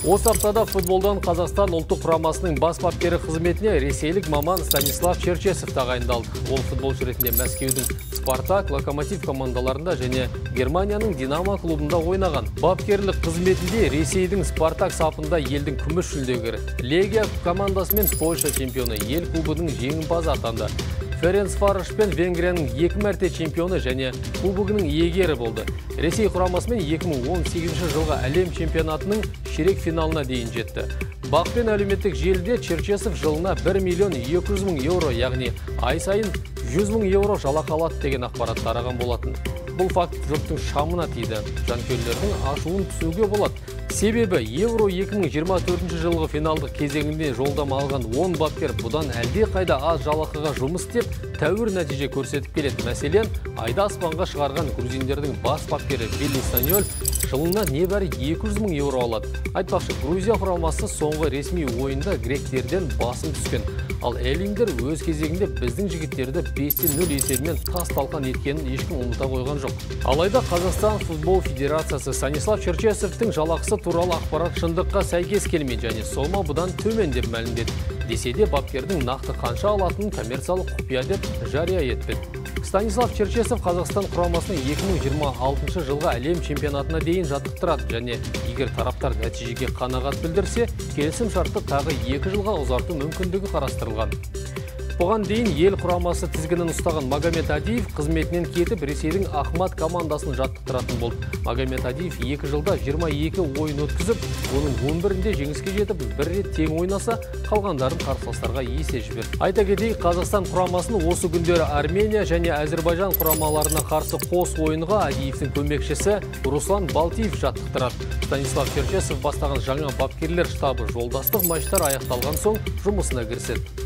Осы аптада футболдан Қазақстан ұлттық құрамасының бас бапкері қызметіне ресейлік маман Станислав Черчесов тағайындалды. Ол футболшы ретінде Мәскеудің Спартак, Локомотив командаларында және Германияның Динамо клубында ойнаған. Бапкерлік қызметінде Ресейдің Спартак сапында елдің күміс жүлдегері, Легия командасымен Польша чемпионы, ел кубогының жеңімпазы атанды. Ференцварош пен Венгрияның 2 мәрте чемпионы және кубогының иегері болды. Ресей құрамасымен 2018 жылғы әлем чемпионатының ширек финалына дейін жетті. БАҚ пен әлеуметтік желіде Черчесов жылына 1 миллион 200 мың еуро, яғни ай сайын 100 мың еуро жалақы алады деген ақпарат тараған болатын. Бұл факт жұрттың шамына тиді. Жанкүйерлердің ашуын түсуге болады. Себебі Евро 2024 жылғы финалдық кезеңінде жолдама алған 10 бапкер бұдан әлде қайда аз жалақыға жұмыс істеп, тәуір нәтиже көрсетіп келеді. Мәселен, айда аспанға шығарған грузиндердің бас бапкері Вилли Саньоль жылына небәрі 200 мың еуро алады. Айтпақшы, Грузия құрамасы соңғы ресми ойында гректерден басым түскен. Ал эллиндер өз кезегінде біздің жігіттерді 5-0 есебімен тас талқан еткенін ешкім ұмыта қойған жоқ. Алайда Қазақстан футбол федерациясы Станислав Черчесовтің жалақысы туралы ақпарат шындыққа сәйкес келмейді және сома бұдан төмен деп мәлімдеді. Десе де бапкердің нақты қанша алатынын коммерциялық құпия деп жария етпеді. Станислав Черчесов Қазақстан құрамасын 2026 жылғы әлем чемпионатына дейін жаттықтырады және егер тараптар нәтижеге қанағат білдірсе, келісім шартты тағы 2 жылға ұзарту мүмкіндігі қарастырылған. Бұған дейін ел құрамасы тізгінін ұстаған Магомед Адиев қызметінен кетіп, Ресейдің Ахмат командасын жаттықтыратын болды. Магомед Адиев 2 жылда 22 ойын өткізіп, оның 11-інде жеңіске жетіп, бір рет тең ойнаса, қалғандарын қарсыластарға есе жіберді. Айта кетейік, Қазақстан құрамасын осы күндері Армения және Әзербайжан құрамаларына қарсы қос ойынға Адиевтің көмекшісі Руслан Балтиев жаттықтырады. Станислав Черчесов бастаған жаңа бапкерлер штабы жолдастық матчтар аяқталған соң жұмысына кіріседі.